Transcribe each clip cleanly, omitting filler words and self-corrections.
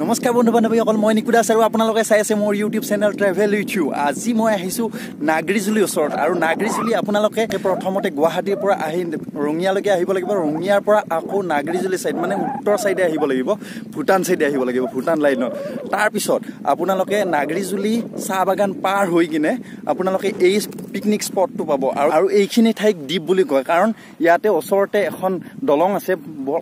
নমস্কাৰ বন্ধু বান্ধৱীসকল, মই নিকু দাস আৰু আপোনালোকে চাই আছে মোৰ YouTube channel travel with you. আজি মই আহিছোঁ নাগৰিজুলিৰ ওচৰত আৰু নাগৰিজুলি আপোনালোকে প্ৰথমতে গুৱাহাটীৰ পৰা আহি ৰঙিয়ালৈকে আহিব লাগিব। ৰঙিয়াৰ পৰা আকৌ নাগৰিজুলি ছাইড মানে উত্তৰ ছাইডে আহিব লাগিব, ভূটান ছাইডে আহিব লাগিব, ভূটান লাইনত। তাৰপিছত আপোনালোকে নাগৰিজুলি চাহ বাগান পাৰ হৈ কিনে আপোনালোকে এই পিকনিক স্পটটো পাব। আৰু এইখিনি ঠাইক দ্বীপ বুলি কয়, কাৰণ ইয়াতে ওচৰতে এখন দলং আছে,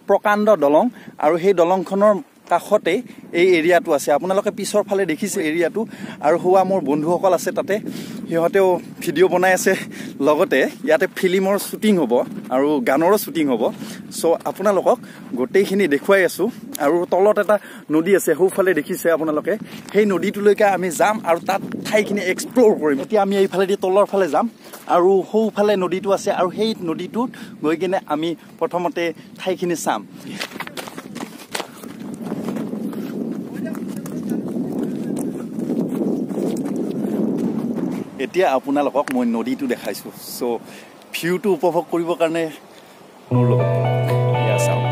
প্ৰকাণ্ড দলং, আৰু সেই দলংখনৰ কাষতে এই এৰিয়াটো আছে। আপোনালোকে পিছৰ ফালে দেখিছে এৰিয়াটো। আৰু হোৱা মোৰ বন্ধুসকল আছে তাতে, সিহঁতেও ভিডিঅ' বনাই আছে, লগতে ইয়াতে ফিল্মৰ শ্বুটিং হ'ব আৰু গানৰো শ্বুটিং হ'ব। চ' আপোনালোকক গোটেইখিনি দেখুৱাই আছোঁ। আৰু তলত এটা নদী আছে, সোঁফালে দেখিছে আপোনালোকে, সেই নদীটোলৈকে আমি যাম আৰু তাত ঠাইখিনি এক্সপ্ল'ৰ কৰিম। এতিয়া আমি এইফালেদি তলৰ ফালে যাম আৰু সোঁফালে নদীটো আছে আৰু সেই নদীটোত গৈ কিনে আমি প্ৰথমতে ঠাইখিনি চাম। এতিয়া আপোনালোকক মই নদীটো দেখাইছোঁ, চ' ভিউটো উপভোগ কৰিবৰ কাৰণে মোৰ লগত এয়া চাওক।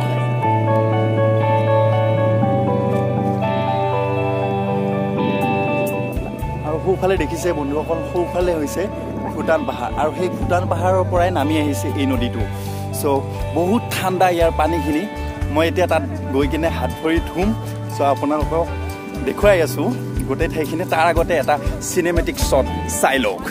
আৰু সোঁফালে দেখিছে বন্ধুসকল, সোঁফালে হৈছে ভূটান পাহাৰ আৰু সেই ভূটান পাহাৰৰ পৰাই নামি আহিছে এই নদীটো। চ' বহুত ঠাণ্ডা ইয়াৰ পানীখিনি। মই এতিয়া তাত গৈ কিনে হাত ভৰি ধুম। চ' আপোনালোকক দেখুৱাই আছোঁ গোটেই ঠাইখিনি। তাৰ আগতে এটা চিনেমেটিক শ্বট চাই লওক।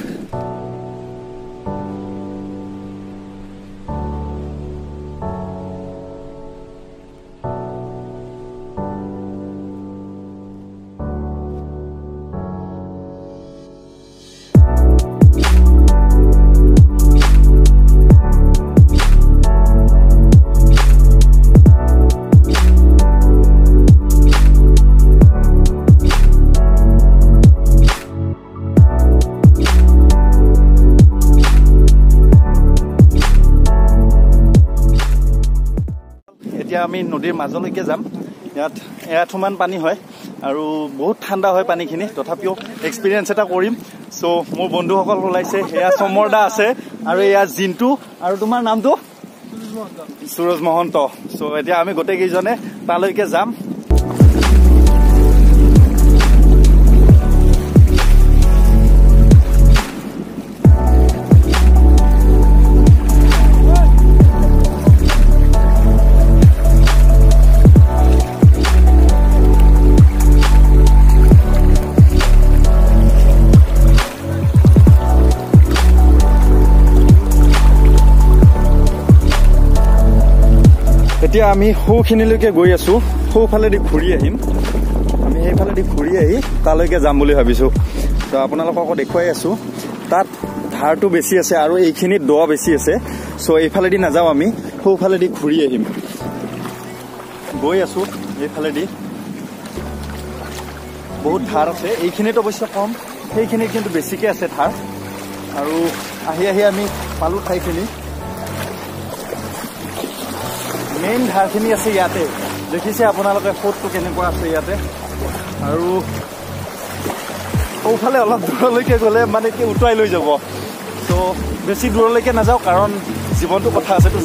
এতিয়া আমি নদীৰ মাজলৈকে যাম। ইয়াত এআঁঠুমান পানী হয় আৰু বহুত ঠাণ্ডা হয় পানীখিনি, তথাপিও এক্সপিৰিয়েঞ্চ এটা কৰিম। চ' মোৰ বন্ধুসকল ওলাইছে, এয়া চমৰ দা আছে আৰু এয়া জিন্তু আৰু তোমাৰ নামটো সুৰজ মহন্ত। চ' এতিয়া আমি গোটেইকেইজনে তালৈকে যাম। এতিয়া আমি সৌখিনিলৈকে গৈ আছোঁ, সৌফালেদি ঘূৰি আহিম। আমি সেইফালেদি ঘূৰি আহি তালৈকে যাম বুলি ভাবিছোঁ। তো আপোনালোককো দেখুৱাই আছোঁ। তাত ধাৰটো বেছি আছে আৰু এইখিনিত দ বেছি আছে। চ' এইফালেদি নাযাওঁ, আমি সৌফালেদি ঘূৰি আহিম। গৈ আছোঁ এইফালেদি, বহুত ধাৰ আছে। এইখিনিত অৱশ্যে কম, সেইখিনিত কিন্তু বেছিকৈ আছে ধাৰ। আৰু আহি আহি আমি পালোঁ ঠাইখিনি। মেইন ধাৰখিনি আছে ইয়াতে, দেখিছে আপোনালোকে সোঁতটো কেনেকুৱা আছে ইয়াতে। আৰু সৌফালে অলপ দূৰলৈকে গ'লে মানে কি উটুৱাই লৈ যাব। চ' বেছি দূৰলৈকে নাযাওঁ, কাৰণ জীৱনটো কথা আছেতো।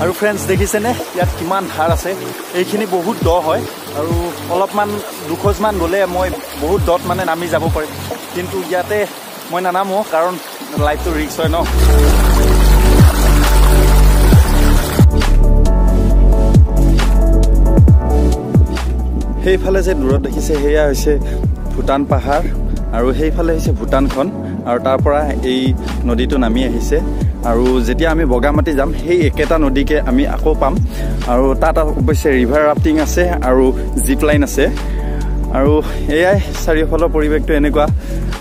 আৰু ফ্ৰেণ্ডছ দেখিছেনে ইয়াত কিমান ধাৰ আছে। এইখিনি বহুত দ হয় আৰু অলপমান দুখোজমান গ'লে মই বহুত দত মানে নামি যাব পাৰিম, কিন্তু ইয়াতে মই নানামো, কাৰণ লাইফটো ৰিস্ক হয় ন। সেইফালে যে দূৰত দেখিছে সেয়া হৈছে ভূটান পাহাৰ আৰু সেইফালে হৈছে ভূটানখন আৰু তাৰ পৰা এই নদীটো নামি আহিছে। আৰু যেতিয়া আমি বগামাটি যাম সেই একেটা নদীকে আমি আকৌ পাম। আৰু তাত অৱশ্যে ৰিভাৰ ৰাফটিং আছে আৰু জিপ লাইন আছে। আৰু এয়াই চাৰিওফালৰ পৰিৱেশটো এনেকুৱা।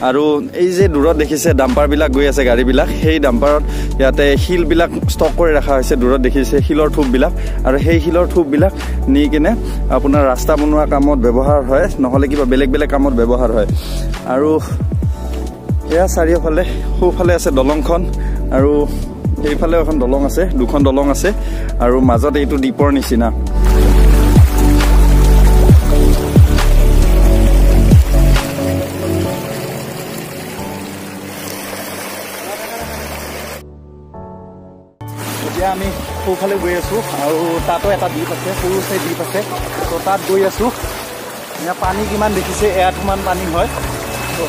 আৰু এই যে দূৰত দেখিছে ডাম্পাৰবিলাক গৈ আছে, গাড়ীবিলাক, সেই ডাম্পাৰত ইয়াতে শিলবিলাক ষ্টক কৰি ৰখা হৈছে। দূৰত দেখিছে শিলৰ থোপবিলাক, আৰু সেই শিলৰ থোপবিলাক নি কিনে আপোনাৰ ৰাস্তা বনোৱা কামত ব্যৱহাৰ হয়, নহ'লে কিবা বেলেগ বেলেগ কামত ব্যৱহাৰ হয়। আৰু এয়া চাৰিওফালে, সোঁফালে আছে দলংখন আৰু সেইফালেও এখন দলং আছে, দুখন দলং আছে আৰু মাজত এইটো দ্বীপৰ নিচিনা। এয়া আমি সোঁফালে গৈ আছোঁ আৰু তাতো এটা দ্বীপ আছে, সৰু চাই দ্বীপ আছে। ত' তাত গৈ আছোঁ। এয়া পানী কিমান দেখিছে, এআঁঠুমান পানী হয়। ত'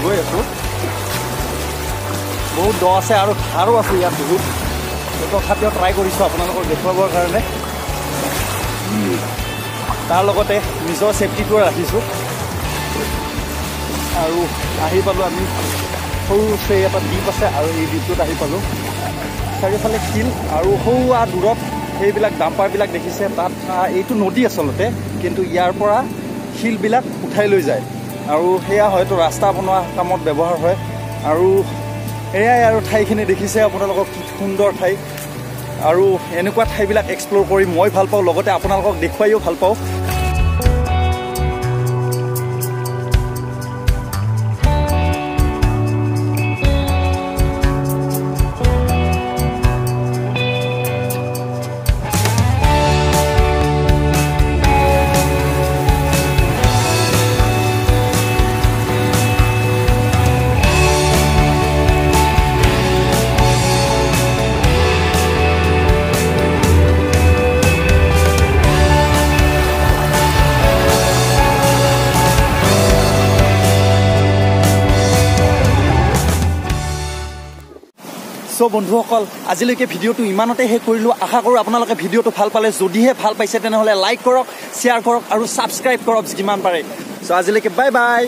গৈ আছোঁ, বহুত দ আছে আৰু ধাৰো আছে ইয়াত বহুত। তথাপিও ট্ৰাই কৰিছোঁ আপোনালোকক দেখুৱাবৰ কাৰণে, তাৰ লগতে নিজৰ ছেফটিটোও ৰাখিছোঁ। আৰু আহি পালোঁ আমি, সৰু চাই এটা দ্বীপ আছে আৰু এই দ্বীপটোত আহি পালোঁ। চাৰিওফালে শিল আৰু সৌৱা দূৰত সেইবিলাক ডাম্পাৰবিলাক দেখিছে, তাত এইটো নদী আচলতে, কিন্তু ইয়াৰ পৰা শিলবিলাক উঠাই লৈ যায় আৰু সেয়া হয়তো ৰাস্তা বনোৱা কামত ব্যৱহাৰ হয়। আৰু এয়াই আৰু ঠাইখিনি দেখিছে আপোনালোকক, কি সুন্দৰ ঠাই। আৰু এনেকুৱা ঠাইবিলাক এক্সপ্ল'ৰ কৰি মই ভাল পাওঁ, লগতে আপোনালোকক দেখুৱাইও ভাল পাওঁ। চ' বন্ধুসকল, আজিলৈকে ভিডিঅ'টো ইমানতে শেষ কৰিলোঁ। আশা কৰোঁ আপোনালোকে ভিডিঅ'টো ভাল পালে। যদিহে ভাল পাইছে তেনেহ'লে লাইক কৰক, শ্বেয়াৰ কৰক আৰু ছাবস্ক্ৰাইব কৰক যিমান পাৰে। চ' আজিলৈকে বাই বাই।